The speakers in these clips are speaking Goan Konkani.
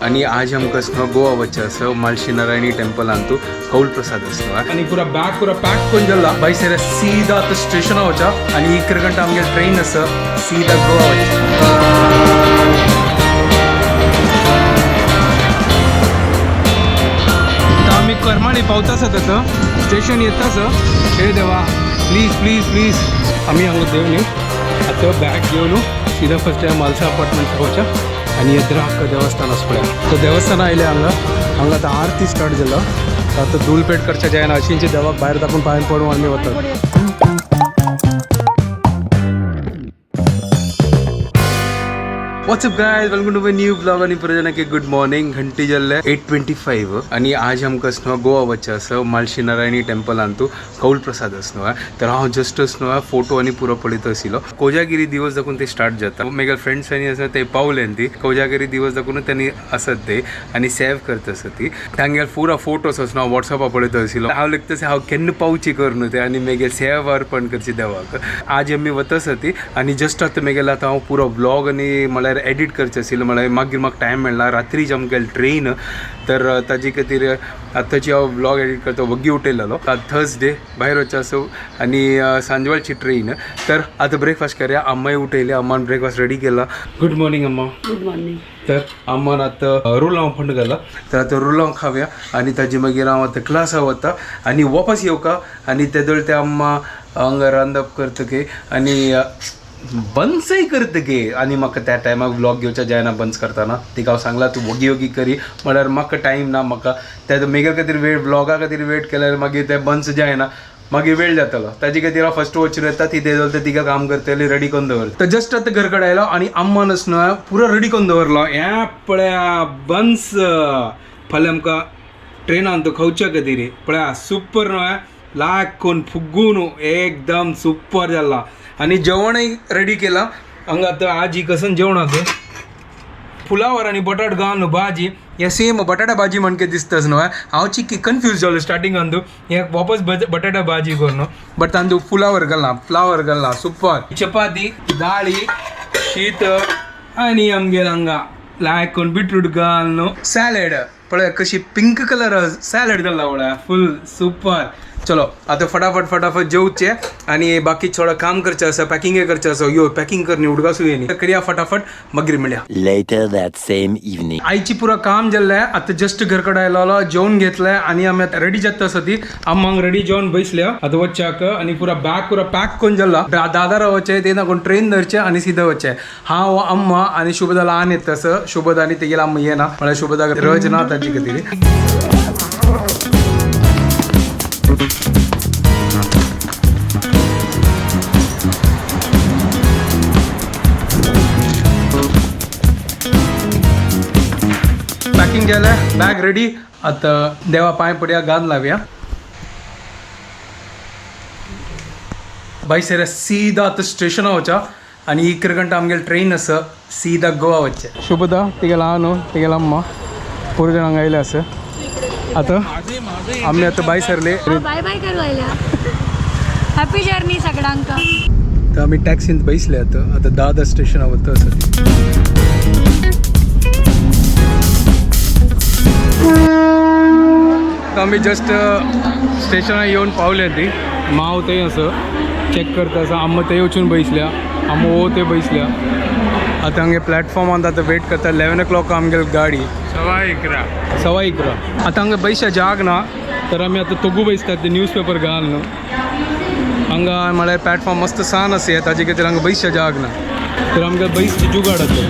आणि आज आमकां आसना गोवा वचचें आसा मालशी नारायणी टेम्पलान तूं कौल प्रसाद आसना आणि पुरा बॅग पुरा पॅक करून जाल्ला भाई सीधा आतां स्टेशना वचा आणि इकरा घंटा आमगे ट्रेन आसा सीधा गोवा वचा. आमी करमाळी पावता आसा आतां स्टेशन येताच. हे देवा, प्लीज प्लीज प्लीज. आमी हांगा देंवली, आतां बॅग घेवन सीधा फर्स्ट टायम म्हालसा अपार्टमेंट वचा आणि येद्रा हक्क देवस्थान आसा पळय. तो देवस्थान आयले हांगा. हांगा आतां आरती स्टार्ट जाला. आतां धूलपेट करच्या जायना, अशींचे देवाक भायर दाखोवन पांय पडून आमी वतात. What's up guys, welcome to my new blog. आणि परत एक गुड मॉर्निंग. घंटी जाल्ले 8:25 आणि आज आमकां आसना गोवा वचचें आसा मालशी नारायणी टेम्पलान तूं कौल प्रसाद आसना. तर हांव जस्ट आसना फोटो आनी पुरो पळयत आशिल्लो. कोजागिरी दिवस दाखोवन ते स्टार्ट जाता. मेगेले फ्रेंड्स आनी आसा ते पावले ती कोजागिरी दिवस दाखोवन त्यांनी आसत ते आनी सेव करता आसत ती तांगेले पुरो फोटोज आसना वॉट्सॅपार पळयत आशिल्लो. हांव लेगता हांव केन्ना पावची करून ते आनी मेगेले सेवा अर्पण करची देवाक. आज आमी वता आसा ती आनी जस्ट आतां मेगेले आतां हांव पुरो ब्लॉग आनी म्हळ्यार एडिट करचें आशिल्लें. म्हळ्यार मागीर म्हाका टायम मेळना, रात्रीच आमगे ट्रेन, तर ताजे खातीर आतांची हांव ब्लॉग एडिट करता. वग्गी उठयलेलो. आतां थर्सडे भायर वचचें आसा आनी सांजवेळची ट्रेन. तर आतां ब्रेकफास्ट करया. अम्माय उठयली, अम्मान ब्रेकफास्ट रेडी केला. गुड मॉर्निंग अम्मा. Good morning. तर अम्मान आतां रुलांव फंड घाला, तर आतां रुलांव खावया आनी ताजे मागीर हांव आतां क्लासा वता आनी वापस येवका आनी तेदोळ ते अम्मा हांगा रांदप करतकीर आनी बन्सय करतकीर आनी म्हाका त्या टायमाक व्लॉग घेवच्या जायना. बन्स करतना तिका हांव सांगला तूं वोगी वोगी करी, म्हळ्यार म्हाका टायम ना. म्हाका त्या मेगेल खातीर वेळ व्लॉगा खातीर वेट केल्यार मागीर ते बन्स जायना, मागीर वेळ जातलो. ताजे खातीर हांव फस्ट वचून येता. ती तेदोळ तिका काम करतली, रेडी करून दवरता. तर जस्ट आतां घर कडेन आयलो आनी अम्मान आसना पुरो रेडी करून दवरलो. हें पळया बन्स, फाल्यां आमकां ट्रेनान तो खावच्या खातीर. पळया सुपर न्हय, लाग कोन फुगून एकदम सुपर जाला. आनी जेवणय रेडी केलां हांगा. आतां आजी कसन जेवणाक फुलावर आणि बटाट घालून भाजी. हे सेम बटाटा भाजी म्हणके दिसताच न्हय. हांव चिक्की कन्फ्यूज जालो स्टार्टिंग अंदू, हे वापस बटाटा भाजी करून, बट तांदू फुलावर घालना, फ्लावर घालना. सुपर. चपाती, दाळी, शीत आणि आमगेर हांगा लायक कोण बिटरूट घालून सॅलड. पळय कशी पिंक कलर सॅलड जाल्ला पळय, फुल सुपर. चलो आता फटाफट फटाफट जेवचे आणि बाकी थोडं काम करचें आसा, पॅकिंगय करचें आसा. यो पॅकिंग करणी उडगासूय न्ही, करया फटाफट, मागीर मेळया. Later that same evening. आईची पुरा काम जाल्लें. आतां जस्ट घर कडेन आयलो, जेवण घेतलें आनी आमी आतां रेडी जाता आसा ती. अम्मांक रेडी जेवण बसल्या. आतां वच्चाक आनी पुरा बॅग पुरा पॅक करून जाल्ला. दादरा वचचें, ते कोण ट्रेन धरचें आनी सीधा वचचें. हांव, अम्मा आनी शुभदा लहान येता आसा. शुभदा आनी तेगेला अम्मा येना, म्हळ्यार शुभदाक रज ना ताजे खातीर. पॅकिंग केलं, बॅग रेडी. आता देवा पांय पडया, गान लावया. बाई सर सीधा आता स्टेशना वचा आणि इकरा घंटा आमगेले ट्रेन आसा, सीधा गोवा वचचें. शुभदा, तिगेला हांव, तिगेला अम्मा, पोर जाण हांगा आयले आसा. आतां आमी आतां बाय सरले. बाय बाय करू आयल्या. हॅपी जर्नी सगळ्यांका. तर आमी टॅक्सींत बसले आतां. आतां दादर स्टेशना वता आसा ती. आमी जस्ट स्टेशनार येवन पावले ती. माव थंय आसा, चॅक करता आसा. आम्मा थंय वचून बसल्या, आम्मा ओ थंय बसल्या. आतां आमगे प्लॅटफॉर्मान आतां वेट करता. 11 ओ क्लॉक आमगे गाडी. 11:15. 11:15. आतां हांगा बैसच्या जाग ना, तर आमी आतां तोगू बैसतात ते न्यूज पेपर घालून न्हू. हांगा म्हळ्यार प्लॅटफॉर्म मस्त सान आसा, ताजे खातीर हांगा बैसच्या जाग ना, तर आमकां बैसची जुगाड आतां.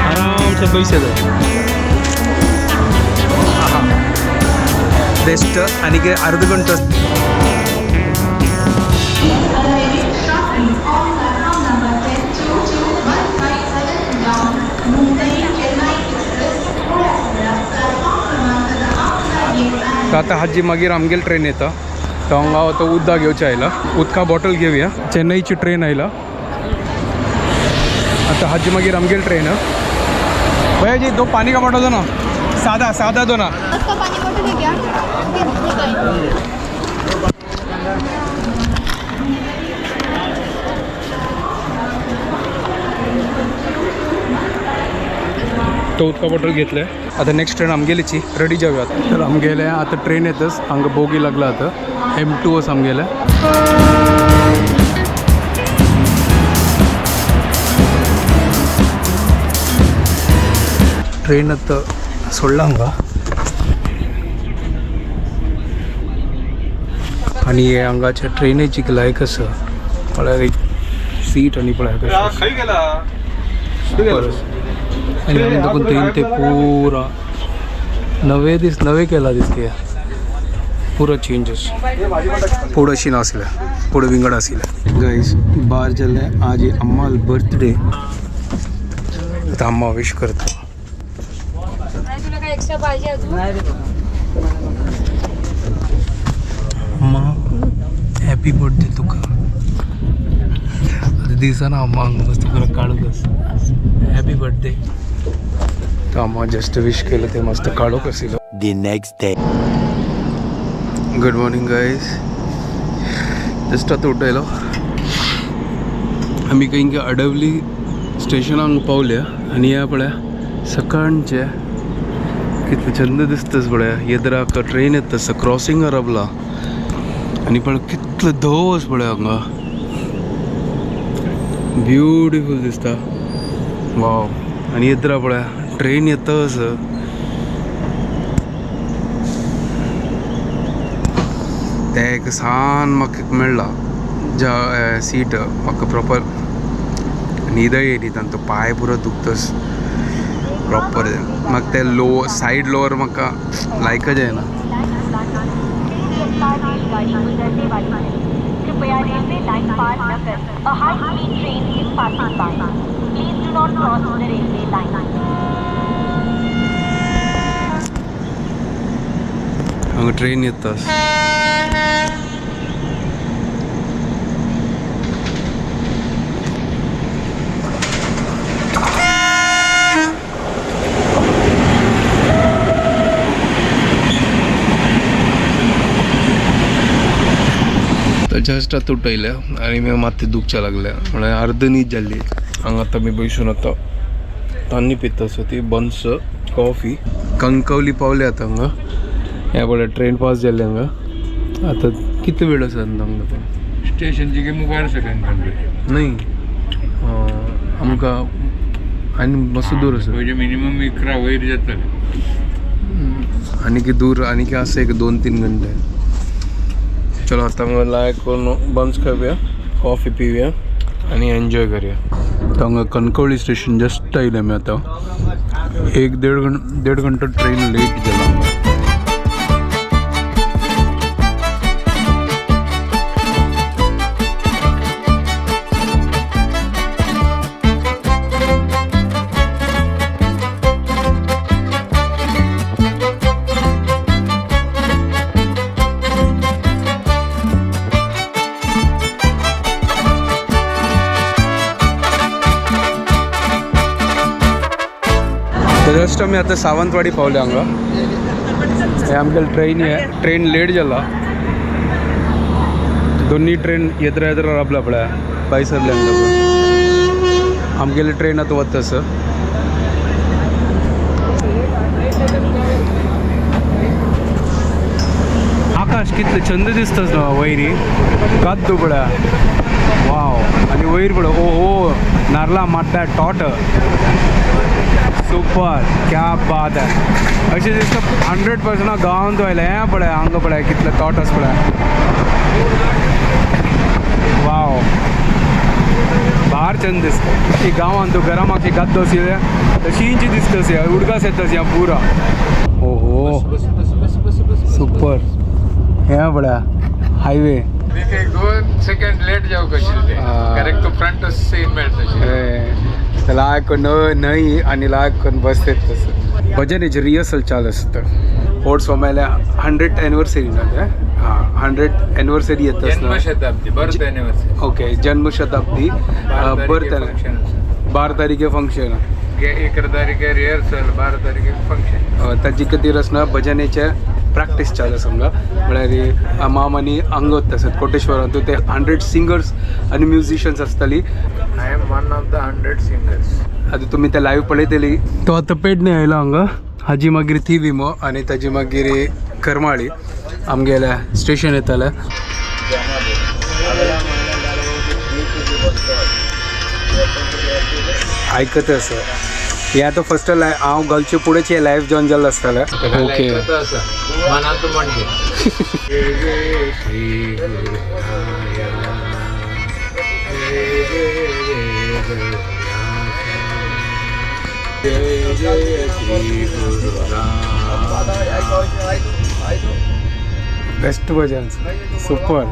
आरामसे बैसतात. बेस्ट. आनी अर्ध घंटो. आता हाजी मागीर आमगेल ट्रेन येता. तर हांगा आतां उदक घेवचें आयला, उदका बॉटल घेवया. चेन्नईची ट्रेन आयला आता. हाजी मागीर आमगेल ट्रेन. भैया जी, दो पानी का बॉटल दो ना, सादा सादा दो ना. उसका पानी बॉटल है क्या? तो उदका बॉटल घेतलं. आता नेक्स्ट ट्रेन आमगेलीची रेडी जाऊया. तर आमगेले आता ट्रेन येतच हांगा बोगी लागला आता M2 आसा आमगेले. ट्रेन आता सोडला हांगा आनी हे हांगाच्या ट्रेनीची लायक आसा म्हळ्यार एक सीट आनी पळय कशें आनी आमी देखून थंय ते पुरा नवे दीस नवे केला दिसते पुरो चेंजेस पुढं अशी नासल्या पुढं विंगड आशिल्लें. गाईज बार जाल्ले आज अम्माल बर्थडे. आता अम्मा विश करता. नाही तुला काय एक्स्ट्रा पाहिजे अजून? अम्मा हॅपी बर्थडे तुका. आता दिसना अम्मा हांगा मस्त तुका काडूक. Happy birthday. तर अम्मा जस्ट विश केलं ते मस्त काडूक आशिल्लो. The next day. Good morning guys. Just आतां उठयलो आमी खंय अडवली स्टेशनाक पावल्या आनी ह्या पळया सकाळचे कितलें चंद दिसतस पळया येद्राक ट्रेन येता तसं क्रॉसिंगार रावला आनी पळय कितलो धव आसा पळय हांगा ब्युटिफूल दिसता. वाव. आनी येद्रा पळया ट्रेन येता आसा. तें एक सान म्हाका एक मेळ्ळा ज्या सीट म्हाका प्रॉपर न्हीदय येयली. तांचो पांय पुरो दुखतस प्रॉपर. म्हाका ते लो सायड लोअर म्हाका लायकच जायना. कृपया रेलवे लाइन पार न करें. A high speed train is passing by. Please do not cross the railway line. हांगा ट्रेन येता. तर जस्ट आतां उठयल्या आनी मागीर मात्ती दुखच्या लागल्या म्हळ्यार अर्द न्हीद जाल्ली. हांगा आतां आमी बसून आतां तान्नी पिता आसा ती बन्स कॉफी. कणकवली पावले आतां हांगा. हे पळय ट्रेन पास जाल्ली हांगा. आतां कितलो वेळ आसा हांगा पण स्टेशनची मुखार सेकंड कंट्री न्हय आमकां आनी मातसो दूर आसा. म्हणजे मिनिमम 11 वयर जातले. आनीक दूर आनीक आसा एक 2-3 घंटे. चलो आता हांगा लायक करून बन्स खावया कॉफी पिवया आनी एन्जॉय करूया. तर हांगा कणकवली स्टेशन जस्ट आयले आमी आतां. एक देड घंटो ट्रेन लेट जाला हांगा. तर जस्ट आमी आतां सावंतवाडी पावले हांगा. हे आमगेले ट्रेन ट्रेन लेट जाला. दोन्ही ट्रेन येत्रा येत्रा राबला पळय भायर सरले आमकां. आमगेले ट्रेन आतां वता सर. आकाश कितलें चंद दिसतस ना वयरी गद्द पळय. वाव. आनी वयर पळय ओ हो नारला मारता टॉट सुपर क्या बात आहे. अशें दिसता 100% गांवांत आयलें. हें पळय हांगा पळय कितलें तोट आसा पळय. वाव भार चंद दिसता. ती गांवांत तूं घरा मागची गद्दो आशिल्ले तशींची दिसता अशी उडकास येता अशी पुरा. ओहो सुपर. हें पळय हायवे. एक 2 सेकंड लेट जावंक आशिल्लें तें. करेक्ट तो फ्रंट सीन मेळटा. लायक न्हय आनी लायक करून बसतात तसं. भजनाची रिहर्सल चालू आसता. होड सोमायल्या 100 एनिवर्सरी ना ते. हां 100 एनिवर्सरी येता. जन्मशताब्दी बर्थ एनिवर्सरी. ओके जन्मशताब्दी बर्थ 12 तारखे फंक्शन. 11 तारखे रिहर्सल 12 तारखे फंक्शन. ताजी खातीर आसना भजनेचे प्रॅक्टीस चालू आसा हांगा. म्हळ्यार माम आनी हांगा वता आसत कोटेश्वरांत, ते 100 सिंगर्स आनी म्युजिशियन्स आसताली. I am one of the 100 singers. आतां तुमी ते लायव्ह पळयतली. तो आतां पेडणे आयलो हांगा, हाजी मागीर थिवीमो आनी ताजी मागीर करमाळी आमगेल्या स्टेशन येतालें. आयकत आसा हें आतां फर्स्ट हांव घालचे फुडेंच हें लायव्ह जॉइन जाल्लें आसतालें. ओके. आसा मनांत म्हणजे जय जय श्री गुरुराया, जय जय जय जय जय श्री गुरुराया. बेस्ट भजन, सुपर.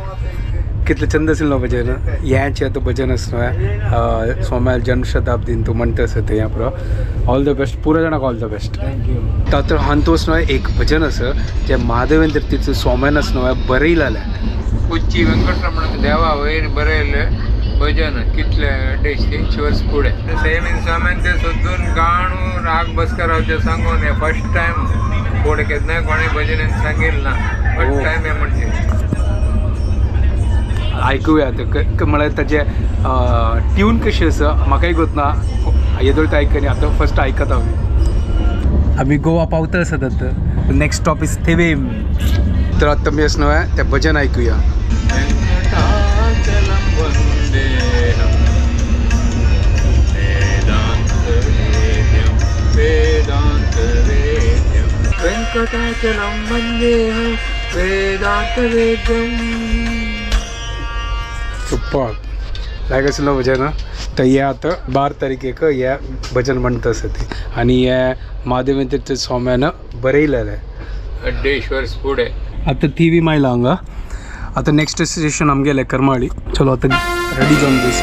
कितलें चंद आशिल्लो भजन हेंचें आतां भजन आसा न्हय सोम्याल जन्मशताब्दीन तूं म्हणटा आसा तें हें पुरो. ऑल the best पुरो जाणांक, all the best. Thank you. तातूंत हांतूस न्हय एक भजन आसा जें माधवेंद्र तीर्थ स्वाम्यान आसा न्हय बरयलेलें. कोच्ची वेंकटरमण देवा वयर बरयले भजन कितले 250-300 वर्स फुडें सेम स्वाम्यान ते सोदून गाणू राग बसकरावचे सांगून हे फर्स्ट टायम फुडें केन्नाय कोणें भजन सांगिल्लें ना, फर्स्ट टायम हें म्हणजे. आयकुया आतां म्हळ्यार ताजें ट्यून कशी आसा म्हाकाय गोत ना, येदोळ तें आयकनी, आतां फर्स्ट आयकता आमी. आमी गोवा पावता आसात आतां. Next stop is Thivim. तर आतां आमी अशें न्हय तें भजन आयकुया. वेंकटाचलं वन्देहं वेदान्तवेद्यं वेदान्तवेद्यं वेङ्कटाचलं वन्देहं वेदान्तवेद्यम्. सुपर लायक आशिल्लो भजन. तर हे आतां 12 तारखेक हे भजन म्हणटा आसा ती आनी हे माधवेंद्र स्वाम्यान बरयलेलें 250 वर्स फुडें. आतां थिवीम आयला हांगा. आतां नेक्स्ट स्टेशन आमगेलें करमाळी. चलो आतां रेडी जावन बस.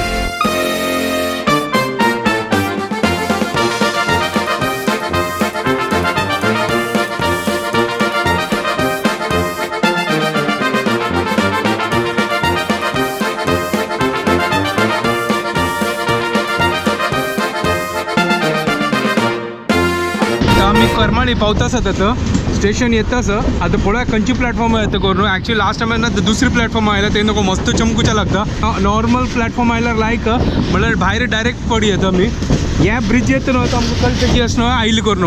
आमी करमाळी पावता आसात आतां, स्टेशन येता आसा. आतां पळोवया खंयची प्लॅटफॉर्म येता करून. एक्चुअली लास्ट टायम ना दुसरी प्लॅटफॉर्म आयला ते नको मस्त चमकुचा लागता. नॉर्मल प्लॅटफॉर्म आयल्यार लायक म्हळ्यार भायर डायरेक्ट पडी येता आमी. हे ब्रिज येता न्हू आमकां कळटा की अशें न्हू आयली करून.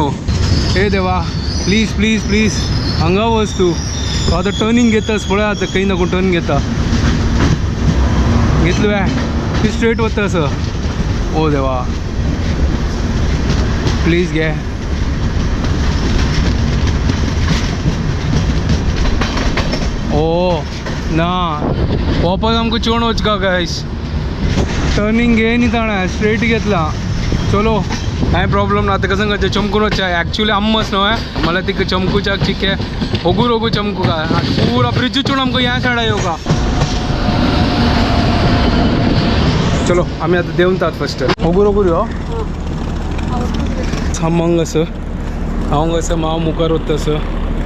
हे देवा, प्लीज प्लीज प्लीज हांगा वच तूं. आतां टर्निंग घेतास पळय, आतां खंय नको टर्न घेता. घेतलो ती स्ट्रेट वता आसा. ओ देवा, प्लीज घे. ओ ना वापस आमकां चोण वचका गायस. टर्निंग घे न्ही ताणें स्ट्रेट घेतला. चलो कांय प्रॉब्लम ना. आतां कसं करचें चमकून वचचें. एक्चुअली आमस न्हय मला तिका चमकूच्याक चिके ओगूर ओगू चमकू का पुरा ब्रिज चोण आमकां ह्या सायडा येवका. चलो आमी आतां देंवतात फस्ट. ओगूर ओगूर यो हांग आसा, हांव आसा, हांव मुखार वता आसा.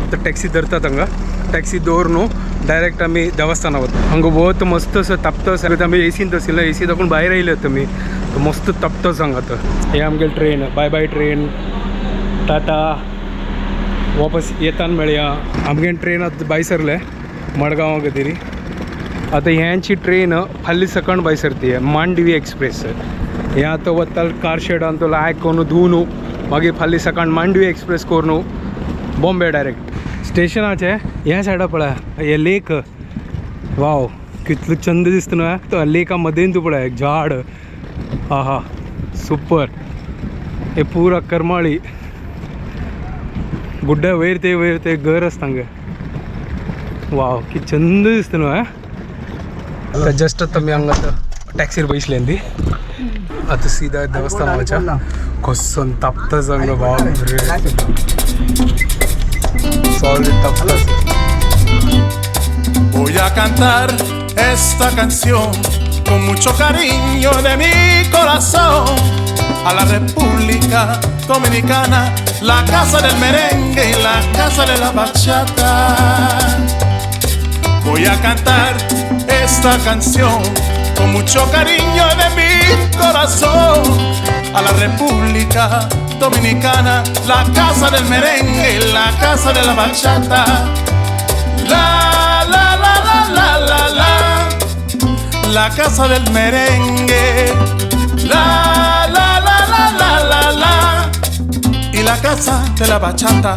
आतां टॅक्सी धरतात हांगा. टॅक्सी दवर न्हू डायरेक्ट आमी देवस्थाना वता. हांगा वत मस्त असो तापता आसा. आमी एसीन आशिल्लो, एसी दाखोवन भायर आयले आमी. मस्त तापता आसा हांगा आतां. हे आमगेले train. Bye bye train, tata. वापस येतान मेळया. आमगे ट्रेन आतां भायर सरले मडगांवा खातीर. आतां ह्यांची ट्रेन फाल्यां सकाळ भायर सरती, मांडवी एक्सप्रेस. हें आतां वता कार शेडान तो लायक करून धुवन मागीर फाल्यां सकाळ मांडवी एक्सप्रेस करून बॉम्बे डायरेक्ट. स्टेशनाचे ह्या सायडा पळय हे लेक. वाव कितलो चंद दिसता न्हय तो लेका मदेन तूं पळय एक झाड. आहा सुपर. हे पुरा करमाळी गुड्ड्या वयर ते वयर ते घर आसता हांगा. वाव कित चंद दिसता न्हय. आतां जस्ट आतां आमी हांगा आतां टॅक्सीर बसले ती. आतां सीधा देवस्थान वचच्या. कसो तापता हांगा, बापरे solid तापता. Voy a cantar esta canción con mucho cariño de mi corazón a la República Dominicana, la casa del merengue y la casa de la bachata. Voy a cantar esta canción con mucho cariño de mi corazón a la República Dominicana, la casa del merengue, la casa de la bachata. La, la, la, la, la, la, la, la casa del merengue. La, la, la, la, la, la, la, y la casa de la bachata.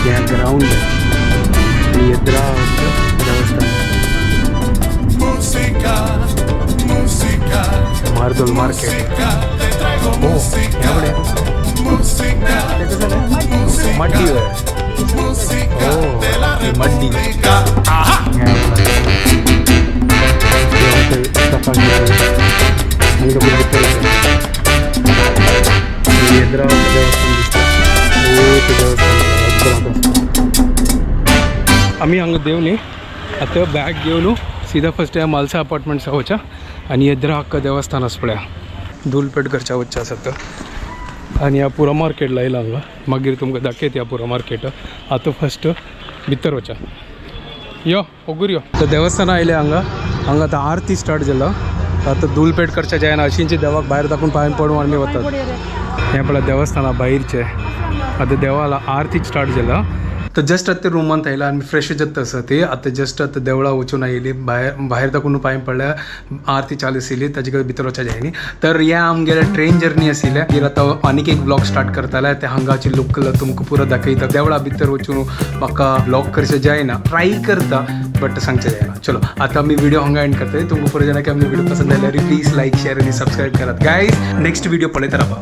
ह्या ग्राउंड आणि येद्रा देवस्थान. Música, música, Mardol market. Música, te traigo Oh, música, एवढे música, मड्डी música, होय. Música Oh, de la muddy. República. Ajá. देवस्थान दिसता. ओ, ते देवस्थान. आमी हांगा देंवली. आतां बॅग घेवन सीधा फर्स्ट म्हालसा अपार्टमेंट्सा वच्या आनी येद्रा हक्क देवस्थान आसा पळया, धुलपेट करच्या वचचें आसा तर. आनी ह्या पुरा मार्केट लायला हांगा. मागीर तुमकां दाखयता ह्या पुरा मार्केट. आतां फर्स्ट भितर वच्या. यो ओगूर यो. तर देवस्थान आयले हांगा. हांगा आतां आरती स्टार्ट जाला. आतां धुलपेट करच्या जायना. अशींचे देवाक भायर दाखोवन पांय पडून आमी वतात. हें पळय देवस्थाना भायरचें. आतां देवाला आरती स्टार्ट जाला. तर जस्ट आतां रुमांत आयला आनी फ्रेश जाता आसा ती. आतां जस्ट आतां देवळा वचून आयली. भायर भायर दाखोवन पांय पडल्या. आरती चालू आशिल्ली, ताजे कडेन भितर वचच्या जायनी. तर ह्या आमगेले ट्रेन जर्नी आशिल्ले. मागीर आतां आनीक एक ब्लॉग स्टार्ट करताले. ते हांगाचे लूक तुमकां पुरो दाखयता. देवळा भितर वचून म्हाका ब्लॉग करचें जायना. ट्राय करता बट सांगचें जायना. चलो, आतां आमी व्हिडिओ हांगा एंड करतले. तुमकां पुरो जाणा की आमचे व्हिडिओ पसंद आयल्यार प्लीज लायक, शेअर आनी सबस्क्रायब करात. गायज, नेक्स्ट व्हिडिओ पळयत रावा.